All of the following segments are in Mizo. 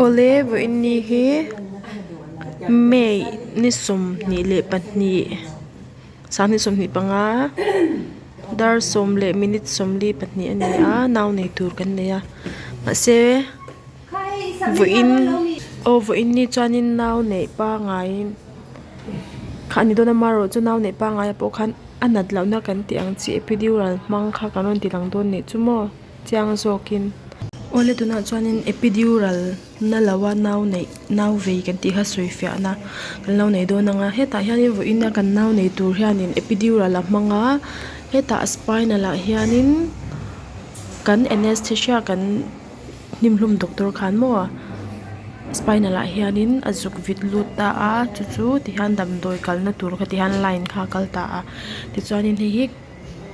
Awle vawiin ni hi May ni 22 2025 dar 10 minute 42 a ni a nau nei tur kan nei a mahse vawiin aw vawiin ni chuanin nau neih pangaiin kha a ni dawn a amaherawhchu nau neih pangaiah pawh khan a nat lohna kan tih ang chi epidural hmang kha kan rawn ti lang dawn nih chu maw. Chiang zawkin. Awle tunah chuanin epidural na loa nau neih nau vei kan tih kha sawi fiahna kan lo nei dawn ang a hetah hianin vawiin a kan nau nei tur hianin epidural a hmang a hetah a spinal ah hianin kan anaesthesia kan hnimhlum doctor khan maw spinal ah hianin a zuk vit lut ta a chu chu tihian damdawi kalna tur kha tihian line kha a kal ta a tichuanin hei hi.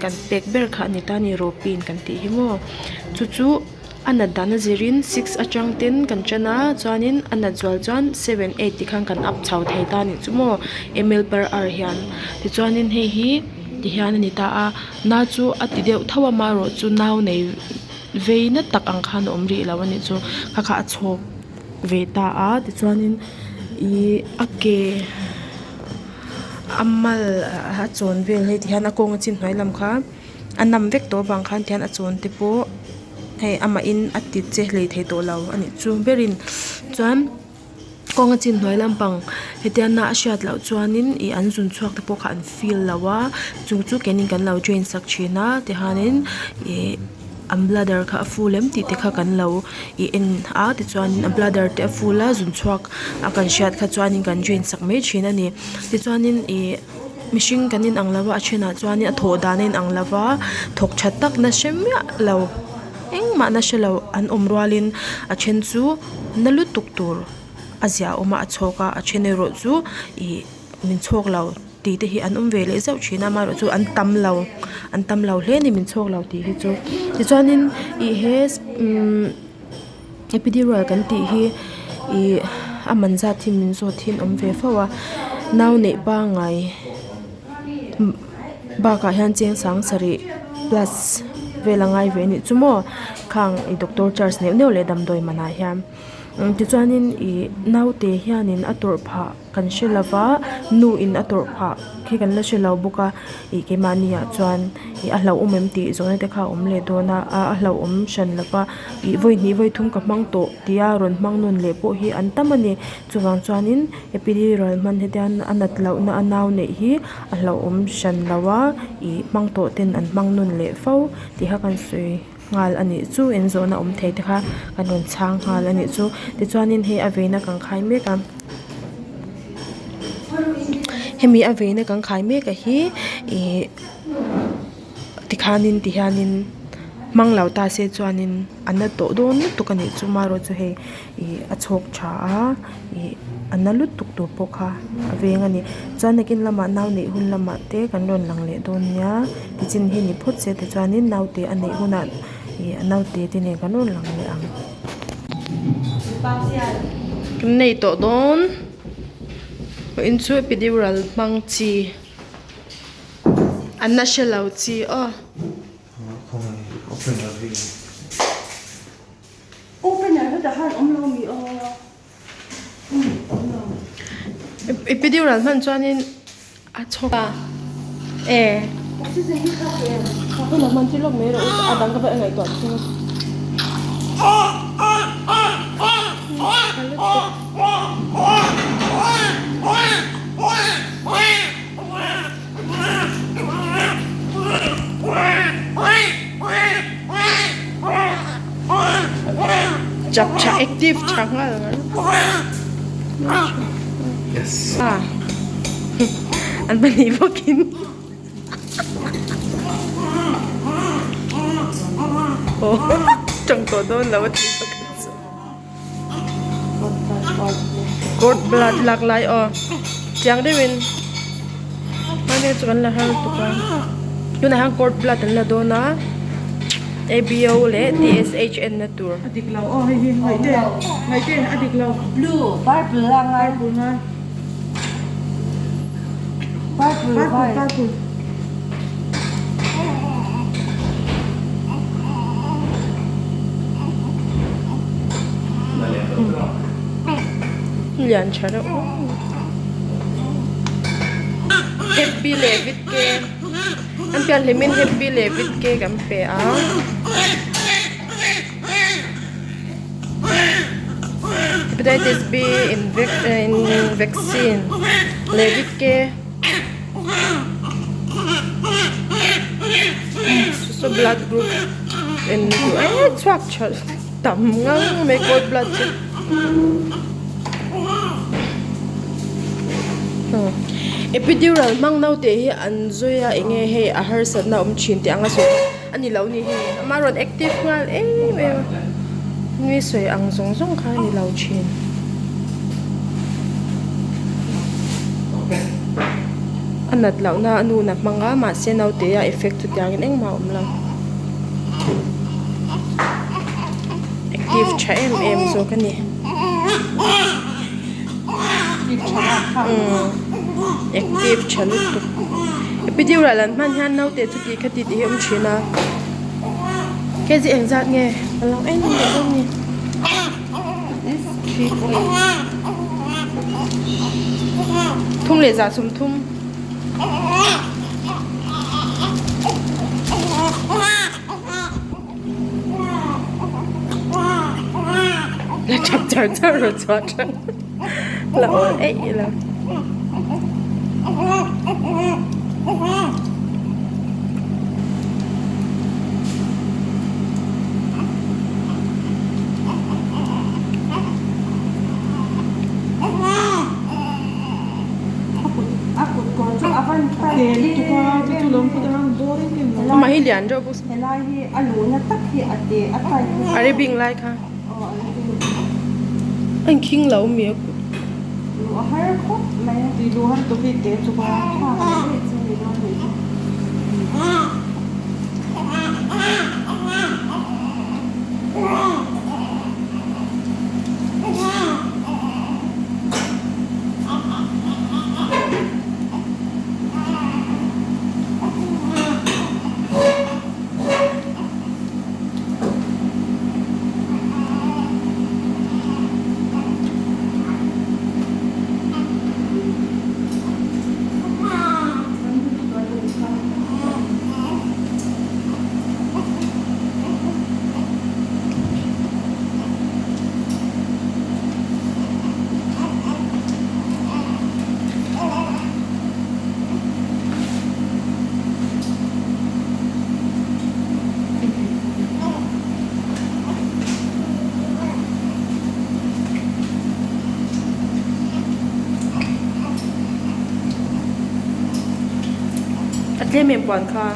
Kan pek ber kha a ni ta a ni rawpin kan tih hi maw chu chu a nat dan a zirin six atang ten kan tan a chuanin a nat zual chuan seven eight ti khan kan up chho thei ta a nih chu maw ml per hour hian tichuanin hei hi ti hian a ni ta a na chu a ti deuh tho a amaherawh chu nau nei vei na tak ang khan a awm rih lo a nih chu kha kha a chhawk ve ta a tichuanin ihh a ke. A mal a chawn vel hei tihian a kawng a chin hnuai lam kha a nam vek tawh avang khan tihian a chawn te pawh hei amahin a ti che hlei thei tawh lo a nih chu berin chuan kawng a chin hnuai lampang hetia na a hriat loh chuanin ih an zun chhuak te pawh kha an feel lo a chung chu keini kan lo drain sak thin a tihianin ih. An bladder kha a full em tih te kha kan lo ih en a tichuanin a bladder te a full a zun chhuak a kan hriat kha chuanin kan drain sak mai thin a ni tichuanin ih mihring kan in ang lo a a thenah chuanin a thawh dan a in ang lo va thawk tha tak na hre miah lo engmah na hre lo an awm rualin a then chu na lutuk tur a ziah a awm a a chhawk a a then erawh chu ih min chhawk lo. Tih te hi an awm ve leh zauh thin a amaherawhchu an tam lo an tam lo hle a ni min chhawk lo tih hi chu tichuanin ih he umm epidural kan tih hi ih a man zat hi min zawt hi an awm ve fo a nau neih pangngai bakah hian cheng sang sarih plus vel a ngai ve a nih chu maw khang ih doctor charge neuh neuh leh damdawi manah hian tichuanin ih naute hianin a tawrh phah. Kan hre lo va nu in a tawrh phah khi kan la hre lo bawk a ih keimahni ah chuan ih a hlauhawm em tih zawhna te kha a awm leh dawn a a hlauhawm hran lo va ih vawi hnih vawi thum ka hmang tawh tia rawn hmang nawn leh pawh hi an tam a ni chuvang chuanin epidural hman hetiang a nat lohna a nau neih hi a hlauhawm hran lo a ih hmang tawh ten an hmang nawn leh fo tih kha kan sawi. Nghal a nih chu in zawhna awm thei te kha kan rawn chhang nghal a nih chu tichuanin hei a veina kan khai mek a hemi a veina kan khai mek a hi ihh tikhanin ti hianin hmang lo ta se chuanin a na tawh dawn lutuk a nih chu marawh chu hei ih a chhawk tha a ih a na lutuk tur pawh kha a veng a ni chuan nakin lamah nau neih hun lamah te kan rawn lang leh dawn nia tichin hi ni phawt se tichuanin naute a neih hunah ih a naute te nen kan rawn lang leh ang. Kan nei tawh dawn vawiin chu epidural hmang chi an la hre lo chi aw. Epidural hman chuanin a chhawk a e hunah hman thil lawk mai rawh u a dang ka va ngaihtuah thung Chak tha active tha nghal Yes. Ah. An pahnih bawkin. Oh, tawng tawh dawn lo a tih pakhat chu. Cord blood lak lai aw chiang deuhin hmane chu kan la har lutuk a tunah hian cord blood an la dawn a A B O leh T S H N na tur. A dik lo aw hei hi ngaihte ngaihte a dik lo. Blue purple a ngai. Purple ngai. Purple purple purple. Lian tha reuh happy leh vit ke an pian hlimin happy leh vit ke kan pe a. Hepatitis B in vaccine leh vit ke chu blood group en chhuak tha tam ngang mai cord blood chu. Epidural hmang naute hi an zui a enge hei a harsatna a awm thin tih anga sawi a ni lo ni hei ama rawn active nghal em em a mi sawi ang zawng zawng kha a ni lo thin. A nat lohna a nu na hmang a mahse naute a effect chutiangin engmah a awm lo. Active tha em em zawk a ni. Active tha lutuk. Epidural an hman hian naute chu ti kha ti tih hi a awm thin a. Kg engzat nge a lo en leh dawn ni. Thum leh zah 30. La chap char char rawh chhuah tang la awl eih ila. Amah hi lian reuh bawk a ribing lai kha a inkhing lo mi a kut. A tlem em puan kha.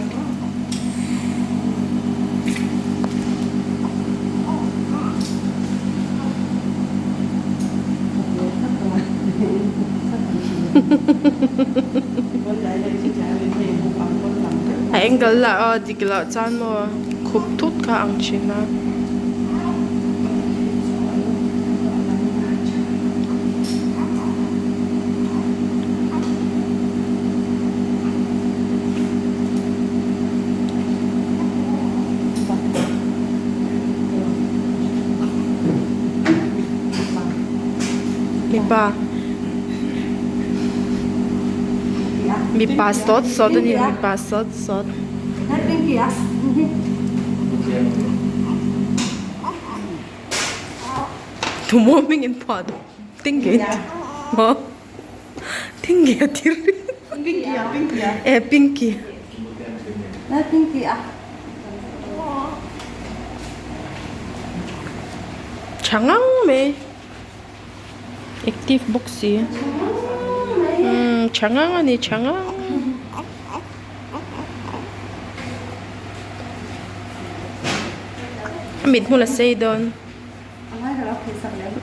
A angle lah a dik loh chuan maw khup thut kha ang thin a. Mipa mipa sawt sawt a ni mipa sawt sawt. Tumaw hming in phuah duh Tinggi maw Tinggi a ti ri e Pinky. Tha ngang mai active bawk si umm tha ngang a ni tha ngang. A mit hmul a sei dawn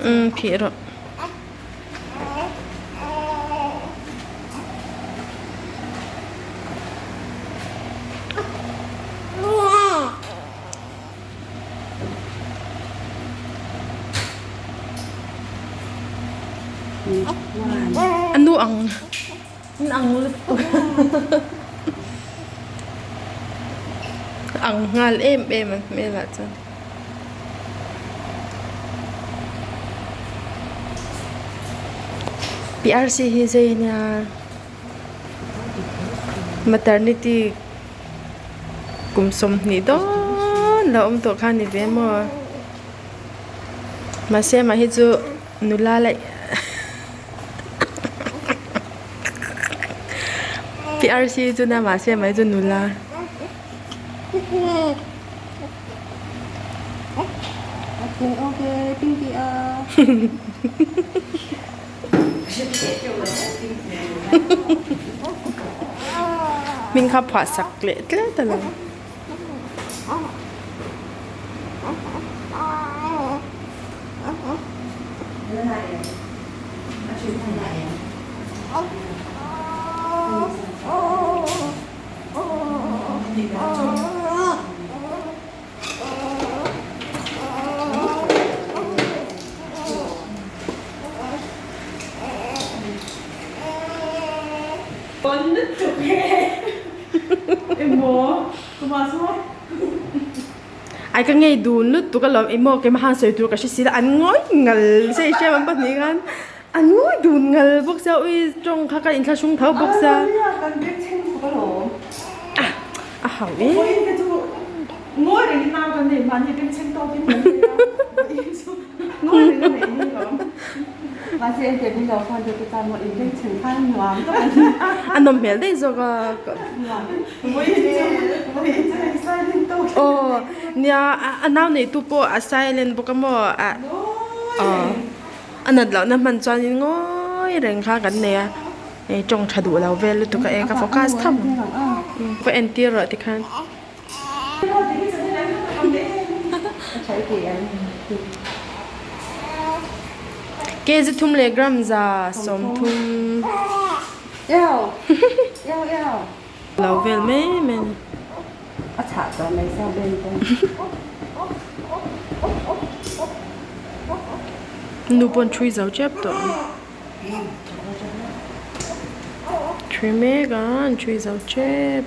umm phih rawh. A nu ang ang lutuk ang nghal em em a hmel ah chuan. PRC hi zei ania maternity kum sawmhnih dawn lo awm tawh kha a ni ve maw mahse amah hi chu nula laih PRC chu nia mahse amah hi chu nula. Hming kha phuah sak leh tlet a lo. Ai ka ngei dun lutuk alawm emaw keimah han sawi tur ka hre si la an ngawi ngal se i hriat ang pahnih khan an ngawi dun ngal bawk sia ui tawng kha ka inthlahrung tho bawk sia a hau e. A nawm hmel daih zawk a aw nia a nau neitu pawh a silent bawk a maw aw a nat lohna hman chuanin ngawi reng kha kan nei a hei tawng tha duh lo vel lutuk a e ka focus tham va entir rawh tikhan. Kg thum leh gram 30 lo vel mai mai a ni. Nu pawn thui zo tep tawh a ni. Thui mek a an thui zo tep.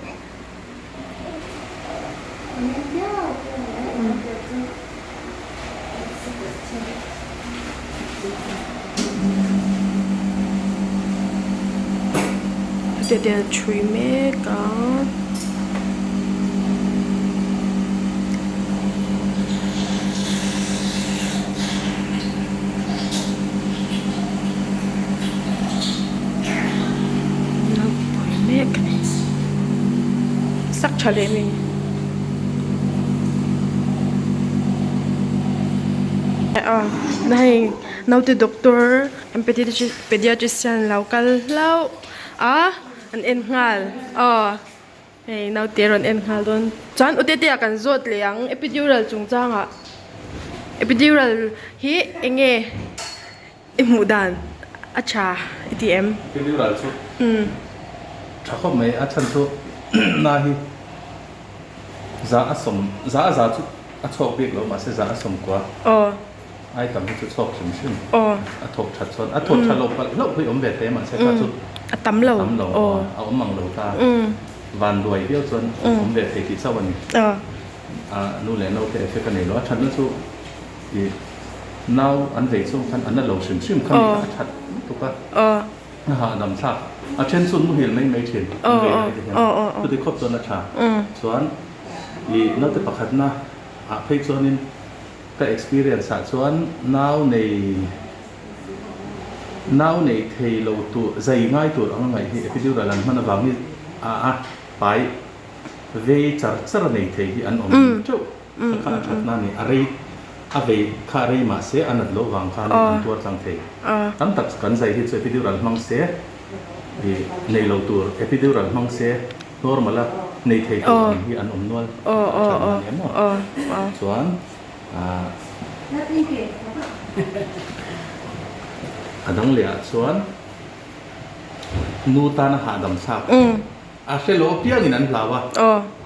Tete a thui mek a. Naupui mek a ni. Sak tha leh mi. A hei naute doctor pediatrician lo kal hlauh a an en nghal aw hei naute rawn en nghal dawn chuan u tetea kan zawt leh ang epidural chungchangah epidural hi eng nge. I hmuh dan a tha i ti em? Epidural chu tha khawp mai, a chhan chu na hi za a sawm, za a za chu a chhawk bik lo mahse za a sawm kua ai tam hi chu chhawk hrim hrim a thawk that chuan a thawk tha lo palh hlauh hi awm ve thei a mahse kha chu a tam lo a awm ang lo ta vanduai viau chuan awm ve thei tih chauh a ni a nu leh naute effect a nei lo a thatna chu I nau an vei chung khan an la lo hrim hrim kha mi kha a that lutuk a, a hahdam thlak. A then chu an muhil mai mai thin an vei lai te hian. Chuti khawp chuan a tha. Chuan i naute pakhatna ah phei chuanin ka experience ah chuan nau nei nau nei thei lo tur zai ngai tur ang a ngaih hi epidural an hman avang hi a a pai vei char char a nei thei hi an awm teuh. Ka kha a that na a ni. A rei, a vei kha a rei mah se a nat loh vang khanin an tuar tlang thei. Tam tak kan zai hi chu epidural hmang se i nei lo tur, epidural hmang se normal a nei thei tur ang hi an awm nual a that na a ni em aw. Chuan a dang leh ah chuan nu tana hahdam thlak. A hre lo apiangin an hlau a,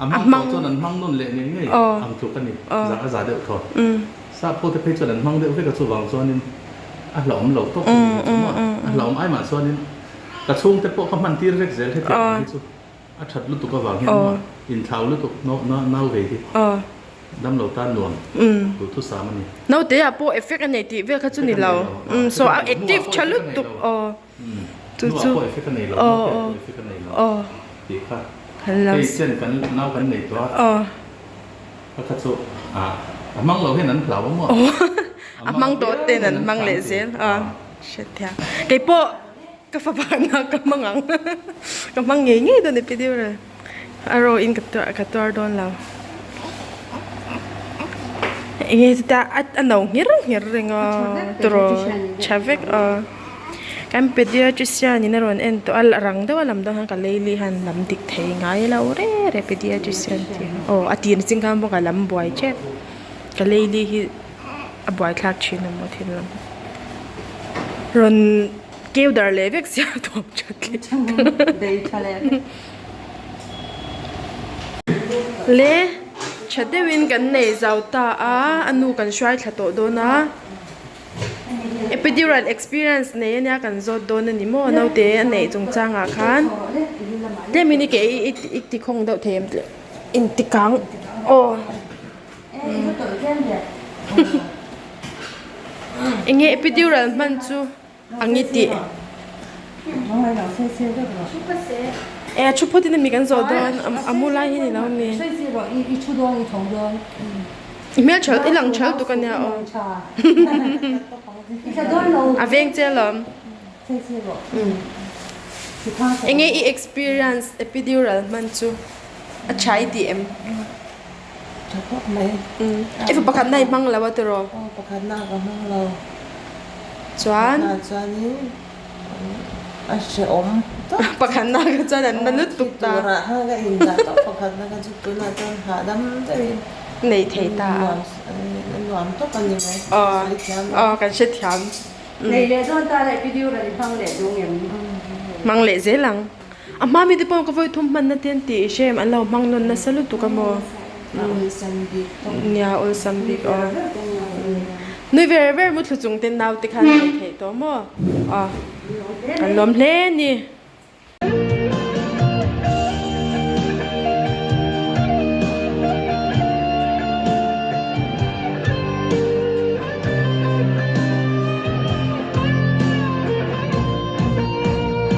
a hmang tawh chuan an hmang nawn leh ngei ngei ang tluk a ni, za a za deuh thaw. Sap ho te phei chuan an hmang deuh vek a chuvang chuanin a hlauhawm lo tawp a ni hi chu maw, a hlauhawm ai mah chuanin ka chhungte pawh ka hman tir vek zel hetiang ang hi chu a that lutuk avang hian maw inthlau lutuk nau ve hi damlo tan nuam duhthusam a ni. Naute ah pawh effect a nei tih vel kha chu ni lo, so a active tha lutuk aw. Chu chu aw aw aw kan lo aw a hmang tawh ten an hmang leh zel a hrethiam keipawh ka fapa na ka hmang ang ka hmang ngei ngei dawn epidural a rawh in ka tuar dawn lo enge chutia a no ngher ngher reng a tiraw tha vek a kan pediatrician in a rawn en tawh a rang deuh a lam dawn khan ka lei li hian lam dik thei ngai lo reng reng pediatrician tih hi aw a tir ching khan bawk a lam buai tep ka lei li hi a buai thlak thin a maw thil lam rawn keu dar leh vek sia thuam that leh le tha deuhin kan nei zau ta a a nu kan hruai thla tawh dawn a epidural experience nei ania kan zawt dawn a ni maw naute a neih chungchang ah khan tlem in i ke i ti khawng deuh thei em inti kang aw. Enge epidural hman chu ang i tih? E a thu phawt in ami kan zawh dawn a mu lai hi ni lo ami? I hmel tha i lang tha lutuk ania aw a veng che alawm. Enge i experience epidural hman chu a tha i tih em? Tha khawp mai. I fa pakhatna i hmang lo a tiraw? Aw pakhatna ka hmang lo. Chuan? Pakhatna chuanin a hrehawm tawp. Pakhatna kha chuan an na lutuk ta. Turah khan ka indah tawp pakhatna kha chu tunah chuan hahdam deuhin. Nei thei ta a. Nuam tawp a ni mai. Aw aw kan hrethiam. Nei leh dawn ta leh video rawn i hmang leh dung em? Hmang leh zel ang. A hma mite pawh ka vawi thum hmanna te an tih i hre em? An lo hmang nawn nasa lutuk a maw? Nia awlsam bik aw. Nui ver ver muthlu chung te naute khan nei theih tawh maw? Aw kan lawm hle a ni.